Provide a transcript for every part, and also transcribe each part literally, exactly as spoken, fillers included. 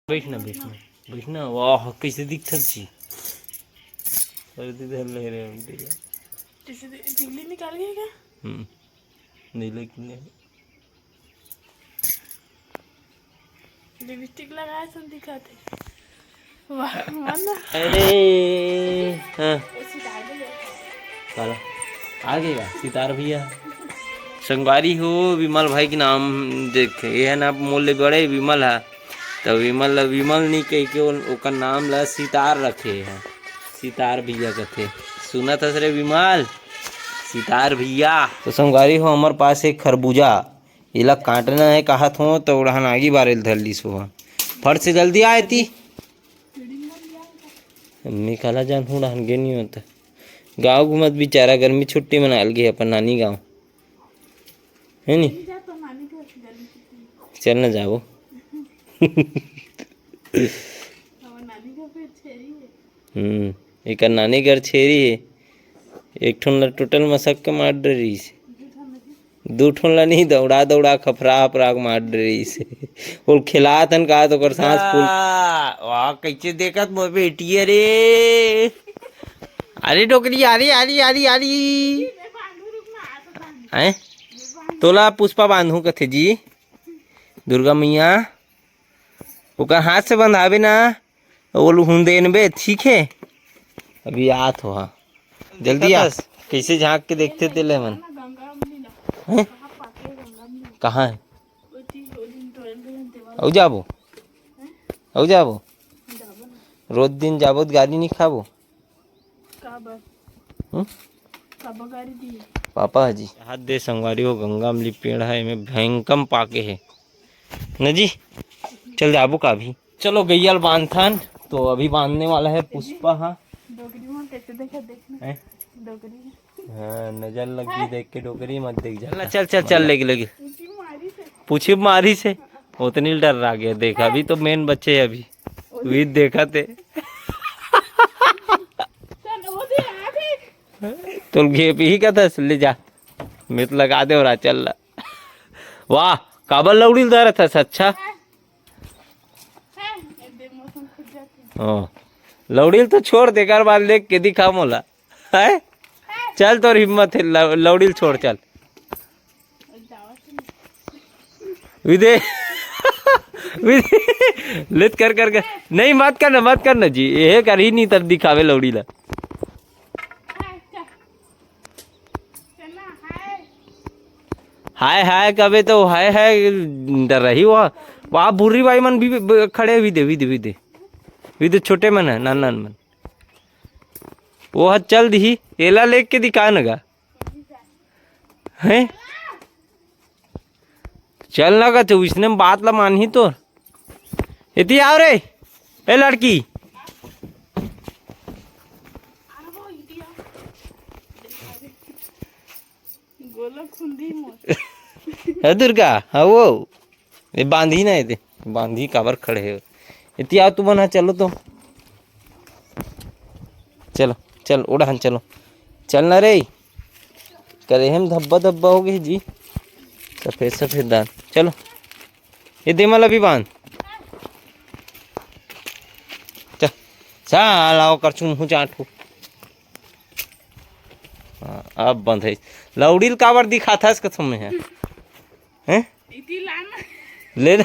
बैठ ना, बैठ ना, बैठ ना। वाह, कैसे दिखत छी। सर्दी धर ले रे हम तेला। जैसे दि-, टिकली निकाल गया क्या? हम्म। नहीं, लेकिन नहीं। लिपस्टिक लगाए सन दिखत हे। वाह, मन। अरे, हाँ। काला? आ गया सितार भैया। संगवारी हो, विमल भाई के नाम देख, ये है ना, मोर ले बड़े विमल है। तो विमल ला विमल नहीं कह के ओन-, ओकर नाम ला सितार रखे है। सितार भैया कथे। सुनत हस रे विमल? सितार भैया। तो संगवारी हो, हमर पास एक खरबूजा, एला काटना है कहत हो, तो उड़हन आगी बारे ल धर लिस हो। फट से जल्दी आ एती। मैं काला जानहूँ, उड़हन गे नहीं होता। गाँव घूमत बेचारा गर्मी छुट्टी मनाल गे अपन नानी गाँव, है नी? चल ना जाबो। हम्म, एकर नानी घर छेरी है। एक ठोन ला टोटल मसक के मार डरिस। दू ठोन ला नहीं, दौड़ा दौड़ा, खफरा खफरा के मार डरिस। बोल, खेलात हन का, तो ओकर सांस फूल। आ, वाह, कैसे देखत मोर बेटी, अरे। अरे डोकरी, अरे, अरे, अरे, अरे। हैं? तोला पुष्पा बांधू कथे जी, दुर्गा मैया। ओकर हाथ से बंधाबे ना, वो लुहुन देन बे, ठीक है? अभी आत हो, हाँ। जल्दी आ। देखत हस? कैसे झांक के देखथे तेला मन। हैं? कहाँ है? अउ जाबो? अउ जाबो? रोज दिन जाबो त गाली नहीं खाबो? हम्म? पापा जी। हाथ दे संगवारी हो, गंगा अमली पेड़ है, एमे भयंकम पाके है। न जी, चल जाबो का अभी? चलो गैया ल बांधथन, तो अभी बांधने वाला है पुष्पा। हाँ। डोकरी में कैसे देखा, देखना। हैं? डोकरी। हाँ, नजर लग गई देख के, डोकरी मत देख जा। चल, चल, चल, चल, लेके, लेके। पूछी मारी से। पूछी मारी से। उतनी डर रह गया, देखा, अभी तो मेन बच्चे है अभी। वी देखा थे। तो घेप ही का था, ले जा। मैं तो लगा दे और आ चल ला। वाह, काबर लौड़ी ल धरत हस, अच्छा। हाँ, लौड़ी ल तो छोड़ दे, एकर बाद लेके दिखा मोला। हैं? चल, तोर हिम्मत है, लौ-, लौड़ी ल छोड़, चल। विदे, विदे, लेत कर, कर, कर। नहीं, मत करना, मत करना जी, ये कर ही नहीं, तब दिखावे लौड़ी ला। हाय हाय कबे तो हाय हाय डर रही हुआ। वहाँ बुर्री बाई मन भी ब-, खड़े हुई दे, हुई दे, हुई दे, हुई दे, छोटे मन है, नान नान मन। वो ह चल दिही, एला लेके दिखा न गा। हैं? चल ना गा, तू इसने बात ला मानही तो। एती आओ रे, ए लड़की। गोला खुंदी मोर। ए दुर्गा, हाँ वो। ये बांधी ना, ये दे। बांधी काबर खड़े हो? एती आओ तू मन, हाँ, चलो तो। चलो, चल, उड़हन चलो। चल ना रे। करे हम धब्बा धब्बा हो गए जी। सफेद सफेद दांत। चलो। ये दे मला भी बांध। चल। चल, आओ कर चुम हूँ चाट हो। हाँ, अब बंद है। लौड़ी ल काबर दिखाथस कथम में है? हैं? इति लाना। ले ना।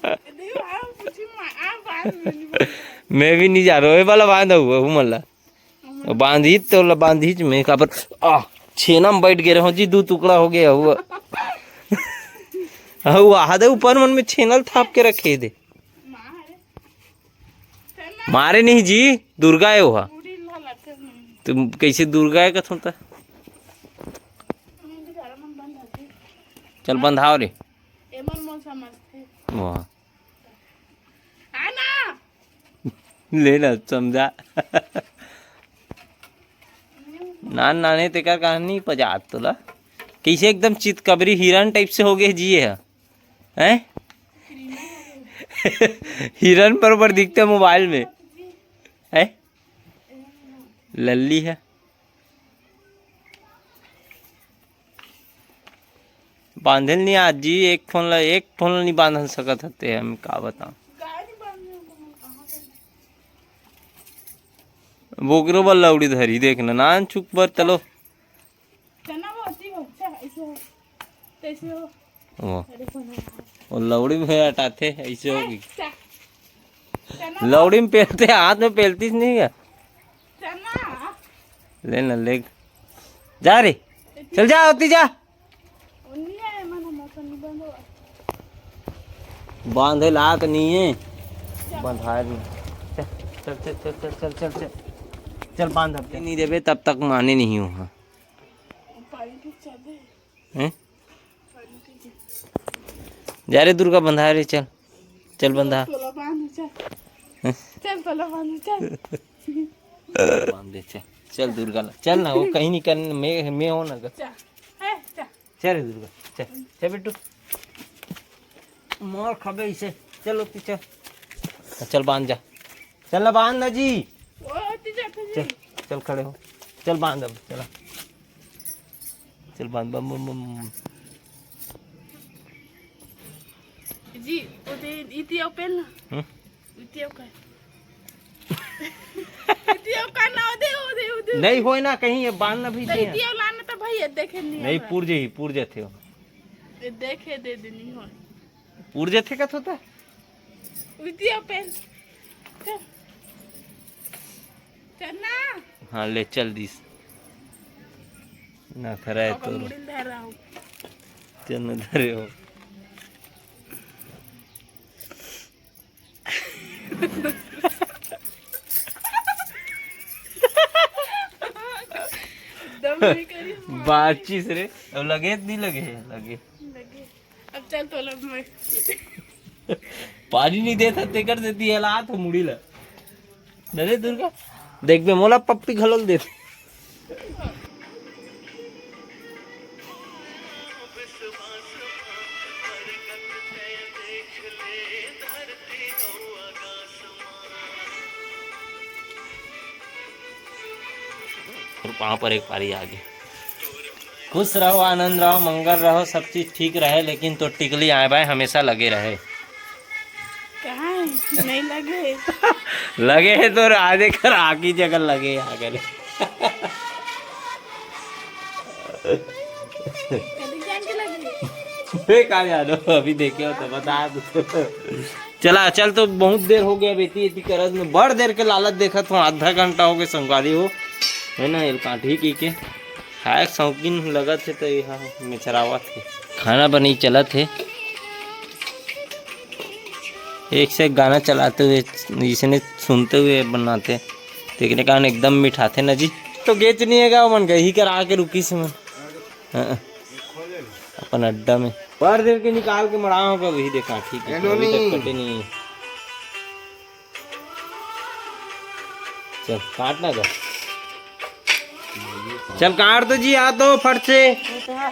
देखो, आप पूछी मा-, आप बात में नहीं बोल रहे। मैं भी नहीं जा रहा हूँ, ये वाला बांधा हुआ हूँ मल्ला। बांधी तो ला बांधी च में काबर, आ, छेना में बैठ गए रहो जी, दो टुकड़ा हो गया हुआ। हाँ, वो आहा दे ऊपर मन में छेनल थाप के रखे दे। माँ है। मारे नहीं जी, दुर्गा है वो। तुम कैसे दुर्गा है कथम त? चल बंधाओ रे। वाह। ले ना समझा। नान नाने तेकर कहानी पजात तोला। कैसे एकदम चितकबरी हिरन टाइप से हो गए जी ये ह। हैं? हिरन बरोबर दिखते मोबाइल में। हैं? लल्ली है। बांधे ल नहीं आत जी, एक ठोन ला, एक ठोन ला नहीं बांध सकत हते, हम का बताओ। बोकरो बर लौड़ी धरी, देख ना, नान चुक बर तलो। चना वो होती हो, अच्छा, ऐसे हो, कैसे हो? वो, अरे, कौन है? वो लौड़ी में अटाथे, ऐसे हो गई। अच्छा। चना वो लौड़ी में पेलते, हाथ में पेलतीस नहीं है। चना। ले ना, ले। जा रे, चल जा, होती जा। उन्नी है, मन हम अपन नहीं बंधो। बांधे लात नहीं है। बंधाए नहीं। चल, चल, चल। चल, बांध अब। नहीं देबे, तब तक माने नहीं हो। हाँ। पानी पी चल दे। हैं? पानी पी। जा रे दुर्गा, बंधा रे, चल। चल बंधा। तोला बांध, चल। हैं? चल, तोला बांध, चल। बांध दे, चल। चल दुर्गा ला। चल ना, वो कहीं नहीं कर, मैं, मैं हो ना कर। चल। है, चल। चल रे दुर्गा, चल, चल बेटू। मार खाबे इसे। चल, ओती चल। चल, बांध जा। चल ना, बांध ना जी। ओ, ओती जा, ओती जा। चल, चल, खड़े हो। चल, बांध अब, चला। चल, बांध, बम, बम, बम। जी, ओते इति ओपन ना। हम्म? इतियो का। इतियो का ना, ओदे, ओदे, ओदे। नहीं होय ना कहीं, ये बांध ना भी तो दे। इतियो लाना तो भाई, ये देखे नहीं नहीं, है। पुरजे ही, पुरजे थे। ये देखे दे दे, नहीं होय। पुरजे थे का थोता? इतियो पेन। चल। चल ना। हाँ, ले चल दिस। ना खरा है अब तो। मुड़ी धर रहा हूँ। चल ना धरे हो। दम नहीं करी। बातचीत रे, अब लगे नहीं लगे, लगे। लगे। अब चल तो लब मैं। पानी नहीं देता, तेकर देती है, ला तो मुड़ी ला। अरे दुर्गा, देख बे, मोला पप्पी घलोल देते। और वहाँ पर एक पारी आ गई। खुश रहो, आनंद रहो, मंगल रहो, सब चीज ठीक रहे, लेकिन तो टिकली आए बाय हमेशा लगे रहे। कहाँ है? नहीं लगे। लगे है तो आधे कर आकी जगह लगे आकर। कभी जान के लगे। बे, का जानो, अभी देखे हो तो बता दो। चला, चल तो बहुत देर हो गया बेटी, एती करत में बड़ देर के लालच देखत हूँ, आधा घंटा हो गया संगवारी हो, है ना, एल कांटी की के खाए के शौकीन लगत है तो यहाँ मेचरावत है। खाना बनी चलत है, एक से एक गाना चलाते हुए, इसने सुनते हुए बनाते, तेकरे कारण एकदम मिठाथे ना जी। तो गेच नहीं है गा, मन गही कर आके रुकी से मन। हाँ, अपन अड्डा में। पर देर के निकाल के मड़ा होगा, वही देखा, ठीक है, एनो अभी तक नहीं। कटे नहीं है। चल, काट ना दो। चल, काट दो जी, आ दो फट से। ये तो है।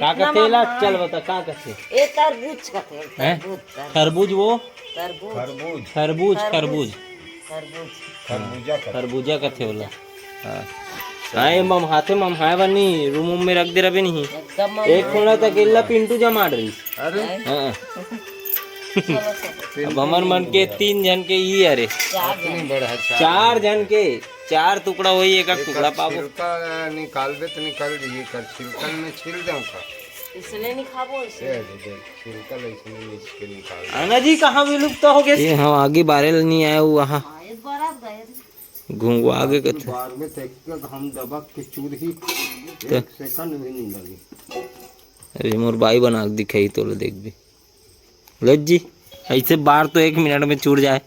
का इतना कथे ला? महंगा। चल बता, का कथे? ये तरबूज कथे, हैं? तरबूज, तरबूज। खरबूज वो? तरबूज। खरबूज। खरबूज, खरबूज। खरबूज। खरबूजा कथे। खरबूजा कथे बोला। हाँ। हाँ, ये ममहाथे, ममहाए बनी, रूम में रख दे रहे नहीं। एकदम ममहाए। एक कोना तक इल्ला पिंटू जमा रही। अरे। हाँ। अब हमर मन के तीन झन के ई अरे। चार झन। चार झन के चार टुकड़ा होई, एक एक टुकड़ा पाबो। छिलका निकालबे तो निकाल दिए, कर छिलकन में छिल दें का? इसने नहीं खाबो, इसने। दे दे, छिलका ले इसमें नीच के निकाल दे। आना जी, कहाँ विलुप्त हो गए? ये हम आगे बारे ल नहीं आया हुआ, हाँ। हाँ, एक बार आप गए थे। घुंघवा के कथे। बार में तो एक हम दबक के चूर ही, तो एक सेकंड भी नहीं लगे। अरे मोर बाई बना के दिखाई तो लो, देख भी। लो जी, ऐसे बार तो एक मिनट में चूर जाए।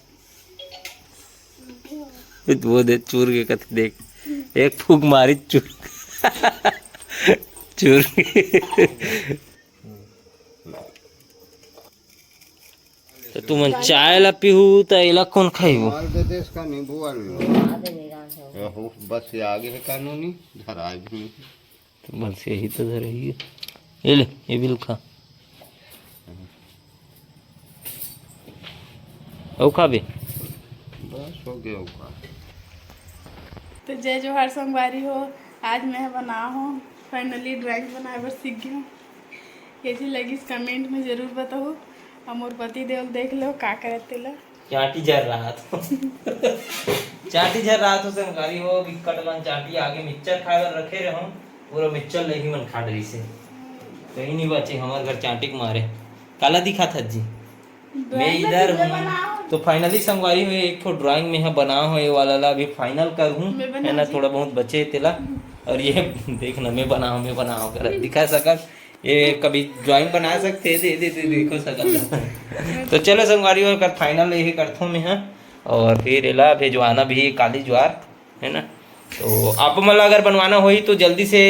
वो दे चूर के कथे देख, एक फूक मारी चूर, चूर के। तो तुमन चाय ला पीहू, त एला कौन खाइबो? माल दे दे इसका नींबू वाला। आहो, बस ये आगे है कानूनी, धर आए भी नहीं। तो बस यही तो धर रही है। ये ले, ये भी खा। अउ खाबे? बस हो गया, अउ खा। तो जय जोहार संगवारी हो, आज मैं बना हूँ, finally drawing बनाए बर सीख गई हूँ। कैसे लगिस, कमेंट में जरूर बताओ। और मोर पति देव देख लो का करत तेला। चांटी झर रहा तो चांटी झर रहा तो संगवारी हो, बिक्कट मन चांटी आगे मिक्सचर खाए बर रखे रहो, पूरा मिक्सचर ले ही मन खा डरी से। कहीं नहीं बचे हमारे घर चांटी के मारे। काला दिखा था जी, मैं इधर हूँ। तो फाइनली संगवारी हो, एक ठो ड्राइंग में है बना हो, ये वाला ला अभी फाइनल कर हूँ, है ना, थोड़ा बहुत बचे तेला। और ये देखना, मैं बना हूँ, मैं बना हूँ कर दिखा सकत। ये कभी ड्राइंग बना सकते हैं, दे दे दे देखो सकत। तो चलो संगवारी हो, कर फाइनल ये करथों मैं, हाँ। और फिर एला भेजवाना भी काली ज्वार, है ना। तो आप मन ला अगर बनवाना होही तो जल्दी से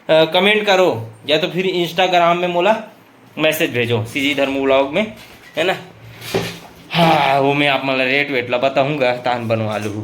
कमेंट करो, या तो फिर इंस्टाग्राम में मोला मैसेज भेजो, सीजी धर्म व्लॉग में, है ना। हाँ, वो मैं आप मन ला रेट वेट ला बताऊंगा, तान बनवा लूँ।